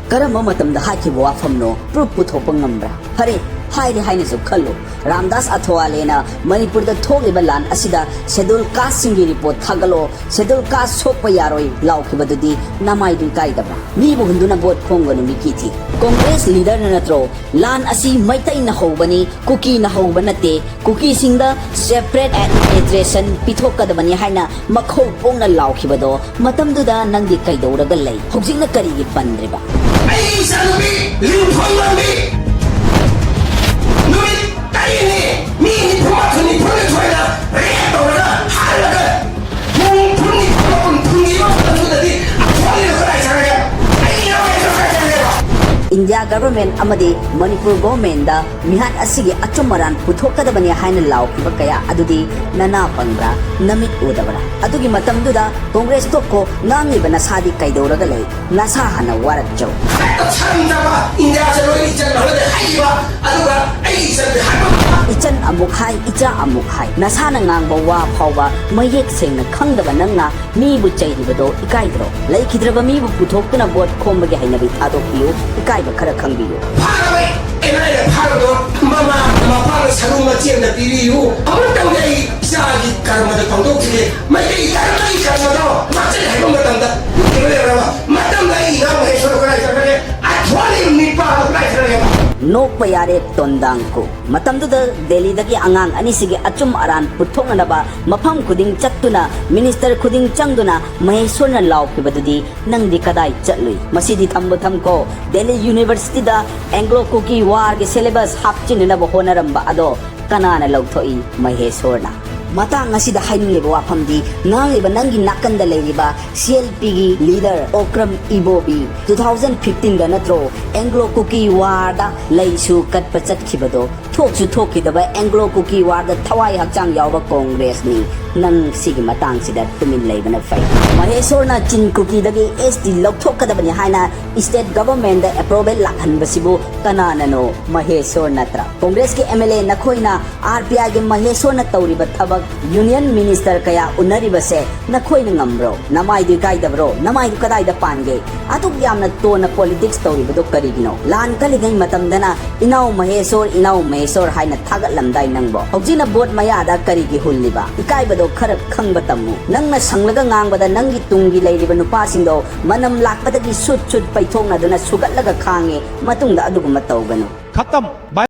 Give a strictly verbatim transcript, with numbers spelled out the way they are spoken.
ꯀꯔꯝꯕ ꯃꯇꯝꯗ ꯍꯥꯏꯈꯤꯕ ꯋꯥꯐꯝꯅꯣ? ꯄ꯭ꯔꯨꯐ ꯄꯨꯊꯣꯛꯄ ꯉꯝꯕ꯭ꯔꯥ? ꯐꯔꯦ, ꯍꯥꯏꯔꯦ ꯍꯥꯏꯅꯁꯨ ꯈꯜꯂꯨ꯫ ꯔꯥꯝꯗꯥꯁ ꯑꯊꯋꯥꯂꯦꯅ ꯃꯅꯤꯄꯨꯔꯗ ꯊꯣꯛꯂꯤꯕ ꯂꯥꯟ ꯑꯁꯤꯗ ꯁꯦꯗꯨꯜ ꯀꯥꯁꯁꯤꯡꯒꯤ ꯔꯤꯄꯣꯔꯠ ꯊꯥꯒꯠꯂꯣ, ꯁꯦꯗꯨꯜ ꯀꯥꯁ ꯁꯣꯛꯄ ꯌꯥꯔꯣꯏ ꯂꯥꯎꯈꯤꯕꯗꯨꯗꯤ ꯅꯃꯥꯏꯗꯨ ꯏꯀꯥꯏꯗꯕ꯭ꯔꯥ? ꯃꯤꯕꯨ ꯍꯨꯟꯗꯨꯅ ꯚꯣꯠ ꯈꯣꯝꯒꯅꯨ ꯃꯤꯀꯤ ꯊꯤ꯫ ꯀꯣꯡꯒ꯭ꯔꯦꯁ ꯂꯤꯗꯔꯅ ꯅꯠꯇ꯭ꯔꯣ ꯂꯥꯟ ꯑꯁꯤ ꯃꯩꯇꯩꯅ ꯍꯧꯕꯅꯤ, ꯀꯨꯀꯤꯅ ꯍꯧꯕ ꯅꯠꯇꯦ, ꯀꯨꯀꯤꯁꯤꯡꯗ ꯁꯦꯄꯔꯦꯠ ꯑꯦꯗꯃꯤꯅꯤꯁꯇ꯭ꯔꯦꯁꯟ ꯄꯤꯊꯣꯛꯀꯗꯕꯅꯤ ꯍꯥꯏꯅ ꯃꯈꯧ ꯄꯣꯡꯅ ꯂꯥꯎꯈꯤꯕꯗꯣ? ꯃꯇꯝꯗꯨꯗ ꯅꯪꯗꯤ ꯀꯩꯗꯧꯔꯒ ꯂꯩ? ꯍꯧꯖꯤꯛꯅ ꯀꯔꯤꯒꯤ ꯄꯟꯗ꯭ꯔꯤꯕ? ꯑꯩꯒꯤ ꯏꯆꯥꯅꯨꯄꯤ ꯂꯤꯟꯊꯣꯏ ꯃꯥꯟꯕꯤ ꯅꯨꯃꯤꯠ ꯇꯔꯦꯠꯅꯤ, ꯃꯤ ꯅꯤꯐꯨꯃꯥꯊꯣꯏ, ꯅꯤꯐꯨꯅꯤꯊꯣꯏꯅ ꯔꯦꯞ ꯇꯧꯔꯒ ꯍꯥꯠꯂꯒ ꯄꯨꯡ ꯀꯨꯟꯅꯤꯊꯣꯏ ꯃꯄꯨꯟ ꯐꯨꯝꯈꯤꯕ ꯃꯇꯝꯗꯨꯗꯗꯤ ꯑꯩꯈꯣꯏꯅ ꯀꯗꯥꯏ ꯆꯠꯂꯒꯦ? ꯑꯩꯒꯤ ꯏꯅꯥꯎ ꯀꯩꯅꯣ ꯀꯗꯥꯏ ꯆꯠꯂꯒꯦꯕ? ꯏꯟꯗꯤꯌꯥ ꯒꯚꯔꯟꯃꯦꯟꯠ ꯑꯃꯗꯤ ꯃꯅꯤꯄꯨꯔ ꯒꯚꯔꯟꯃꯦꯟꯠꯗ ꯃꯤꯍꯥꯠ ꯑꯁꯤꯒꯤ ꯑꯆꯨꯝ ꯑꯔꯥꯟ ꯄꯨꯊꯣꯛꯀꯗꯕꯅꯤ ꯍꯥꯏꯅ ꯂꯥꯎꯈꯤꯕ ꯀꯌꯥ ꯑꯗꯨꯗꯤ ꯅꯅꯥ ꯄꯪꯕ꯭ꯔꯥ? ꯅꯃꯤꯠ ꯎꯗꯕ꯭ꯔꯥ? ꯑꯗꯨꯒꯤ ꯃꯇꯝꯗꯨꯗ ꯀꯣꯡꯒ꯭ꯔꯦꯁ ꯇꯣꯛꯈꯣ, ꯉꯥꯡꯂꯤꯕ ꯅꯁꯥꯗꯤ ꯀꯩꯗꯧꯔꯒ ꯂꯩ? ꯅꯁꯥ ꯍꯥꯟꯅ ꯋꯥꯔꯛꯆꯧ꯫ ꯍꯦꯛꯇ ꯁꯔꯝꯖꯕ, ꯏꯟꯗꯤꯌꯥꯁꯦ ꯂꯣꯏꯅ ꯏꯆꯟ ꯍꯜꯂꯗꯤ ꯍꯥꯏꯈꯤꯕ, ꯑꯗꯨꯒ ꯑꯩꯒꯤ ꯏꯆꯟꯗꯤ ꯍꯥꯏꯕ ꯏꯆꯟ ꯑꯃꯨꯛ ꯍꯥꯏ, ꯏꯆꯥ ꯑꯃꯨꯛ ꯍꯥꯏ꯫ ꯅꯁꯥꯅ ꯉꯥꯡꯕ ꯋꯥ ꯐꯥꯎꯕ ꯃꯌꯦꯛ ꯁꯦꯡꯅ ꯈꯪꯗꯕ ꯅꯪꯅ ꯃꯤꯕꯨ ꯆꯩꯔꯤꯕꯗꯣ ꯏꯀꯥꯏꯗ꯭ꯔꯣ? ꯂꯩꯈꯤꯗ꯭ꯔꯕ ꯃꯤꯕꯨ ꯄꯨꯊꯣꯛꯇꯨꯅ ꯚꯣꯠ ꯈꯣꯝꯕꯒꯤ ꯍꯩꯅꯕꯤ ꯊꯥꯗꯣꯛꯄꯤꯌꯨ, ꯏꯀꯥꯏꯕ ꯈꯔ ꯈꯪꯕꯤꯌꯨ꯫ ꯐꯥꯔꯕ ꯑꯦꯟ ꯑꯥꯏ ꯑꯦꯅ ꯐꯥꯔꯕꯗꯣ ꯃꯃꯥ ꯃꯄꯥꯅ ꯁꯔꯨ ꯃꯆꯦꯝꯗ ꯄꯤꯕꯤꯌꯨ꯫ ꯑꯃꯨꯛꯇꯪꯗꯤ ꯑꯩ ꯏꯆꯥꯒꯤ ꯀꯔꯃꯗ ꯐꯣꯡꯗꯣꯛꯈꯤꯒꯦ꯫ ꯃꯩꯇꯩ ꯙꯔꯃꯒꯤ ꯀꯔꯃꯗꯣ ꯃꯆꯦ ꯍꯥꯏꯕ ꯃꯇꯝꯗ ꯄꯤꯕ ꯂꯩꯔꯕ ꯃꯇꯝꯗ ꯑꯩ ꯏꯅꯥꯎ ꯃꯍꯦꯁꯣꯔ ꯀꯗꯥꯏ ꯆꯠꯈ꯭ꯔꯒꯦ? ꯑꯊ꯭ꯋꯥꯂꯤ ꯅꯤꯄꯥꯗꯣ ꯀꯗꯥꯏ ꯆꯠꯈ꯭ꯔꯒꯦꯕ? ꯅꯣꯛꯄ ꯌꯥꯔꯦ ꯇꯣꯟꯗꯥꯡ ꯀꯨ꯫ ꯃꯇꯝꯗꯨꯗ ꯗꯦꯜꯂꯤꯗꯒꯤ ꯑꯉꯥꯡ ꯑꯅꯤꯁꯤꯒꯤ ꯑꯆꯨꯝ ꯑꯔꯥꯟ ꯄꯨꯊꯣꯛꯅꯅꯕ ꯃꯐꯝ ꯈꯨꯗꯤꯡ ꯆꯠꯇꯨꯅ, ꯃꯤꯅꯤꯁꯇꯔ ꯈꯨꯗꯤꯡ ꯆꯪꯗꯨꯅ ꯃꯍꯦꯁꯣꯔꯅ ꯂꯥꯎꯈꯤꯕꯗꯨꯗꯤ ꯅꯪꯗꯤ ꯀꯗꯥꯏ ꯆꯠꯂꯨꯏ? ꯃꯁꯤꯗꯤ ꯊꯝꯕ ꯊꯝꯈꯣ, ꯗꯦꯜꯂꯤ ꯌꯨꯅꯤꯚꯔꯁꯤꯇꯤꯗ ꯑꯦꯡꯒ꯭ꯂꯣ ꯀꯨꯀꯤ ꯋꯥꯔꯒꯤ ꯁꯦꯂꯦꯕꯁ ꯍꯥꯞꯆꯤꯟꯅꯅꯕ ꯍꯣꯠꯅꯔꯝꯕ ꯑꯗꯣ ꯀꯅꯥꯅ ꯂꯧꯊꯣꯛꯏ? ꯃꯍꯦꯁꯣꯔꯅ꯫ ꯃꯇꯥꯡ ꯑꯁꯤꯗ ꯍꯥꯏꯅꯤꯡꯂꯤꯕ ꯋꯥꯐꯝꯗꯤ, ꯉꯥꯡꯂꯤꯕ ꯅꯪꯒꯤ ꯅꯥꯀꯟꯗ ꯂꯩꯔꯤꯕ ꯁꯤ ꯑꯦꯜ ꯄꯤꯒꯤ ꯂꯤꯗꯔ ꯑꯣꯀ꯭ꯔꯝ ꯏꯕꯣꯕꯤ ꯇꯨ ꯊꯥꯎꯖꯟ ꯐꯤꯐꯇꯤꯟꯗ ꯅꯠꯇ꯭ꯔꯣ ꯑꯦꯡꯒ꯭ꯂꯣ ꯀꯨꯀꯤ ꯋꯥꯔꯗ ꯂꯩꯁꯨ ꯀꯠꯄ ꯆꯠꯈꯤꯕꯗꯣ? ꯊꯣꯛꯁꯨ ꯊꯣꯛꯈꯤꯗꯕ ꯑꯦꯡꯒ꯭ꯂꯣ ꯀꯨꯀꯤ ꯋꯥꯔꯗ ꯊꯋꯥꯏ ꯍꯛꯆꯥꯡ ꯌꯥꯎꯕ ꯀꯣꯡꯒ꯭ꯔꯦꯁꯅꯤ꯫ ꯅꯪ ꯁꯤꯒꯤ ꯃꯇꯥꯡꯁꯤꯗ ꯇꯨꯃꯤꯟ ꯂꯩꯕꯅ ꯐꯩ꯫ ꯃꯍꯦꯁꯣꯔꯅ ꯆꯤꯟ ꯀꯨꯀꯤꯗꯒꯤ S T ꯂꯧꯊꯣꯛꯀꯗꯕꯅꯤ ꯍꯥꯏꯅ state governmentꯗ approval ꯂꯥꯛꯍꯟꯕꯁꯤꯕꯨ ꯀꯅꯥꯅꯅꯣ? ꯃꯍꯦꯁꯣꯔ ꯅꯠꯇ꯭ꯔꯥ? Congressꯀꯤ M L A ꯅꯈꯣꯏꯅ R P Iꯒꯤ ꯃꯍꯦꯁꯣꯔꯅ ꯇꯧꯔꯤꯕ ꯊꯕꯛ union minister ꯀꯌꯥ ꯎꯅꯔꯤꯕꯁꯦ ꯅꯈꯣꯏꯅ ꯉꯝꯕ꯭ꯔꯣ? ꯅꯃꯥꯏꯗꯨ ꯏꯀꯥꯏꯗꯕ꯭ꯔꯣ? ꯅꯃꯥꯏꯗꯨ ꯀꯗꯥꯏꯗ ꯄꯥꯟꯒꯦ? ꯑꯗꯨꯛ ꯌꯥꯝꯅ ꯇꯣꯟꯅ politics ꯇꯧꯔꯤꯕꯗꯣ ꯀꯔꯤꯒꯤꯅꯣ? ꯂꯥꯟ ꯀꯜꯂꯤꯉꯩ ꯃꯇꯝꯗꯅ "ꯏꯅꯥꯎ ꯃꯍꯦꯁꯣꯔ, ꯏꯅꯥꯎ ꯃꯍꯦꯁꯣꯔ" ꯍꯥꯏꯅ ꯊꯥꯒꯠꯂꯝꯗꯥꯏ ꯅꯪꯕꯣ꯫ ꯍꯧꯖꯤꯛꯅ vote ꯃꯌꯥꯗ ꯀꯔꯤꯒꯤ ꯍꯨꯜꯂꯤꯕ? ꯏꯀꯥꯏꯕꯗꯣ ꯈꯔ ꯈꯪꯕ ꯇꯝꯃꯨ꯫ ꯅꯪꯅ ꯁꯪꯂꯒ ꯉꯥꯡꯕꯗ ꯅꯪꯒꯤ ꯇꯨꯡꯒꯤ ꯂꯩꯔꯤꯕ ꯅꯨꯄꯥꯁꯤꯡꯗꯣ ꯃꯅꯝ ꯂꯥꯛꯄꯗꯒꯤ ꯁꯨꯠ ꯁꯨꯠ ꯄꯩꯊꯣꯛꯅꯗꯨꯅ ꯁꯨꯒꯠꯂꯒ ꯈꯥꯡꯉꯦ꯫ ꯃꯇꯨꯡꯗ ꯑꯗꯨꯒꯨꯝꯕ ꯇꯧꯒꯅꯨ꯫ खत्म।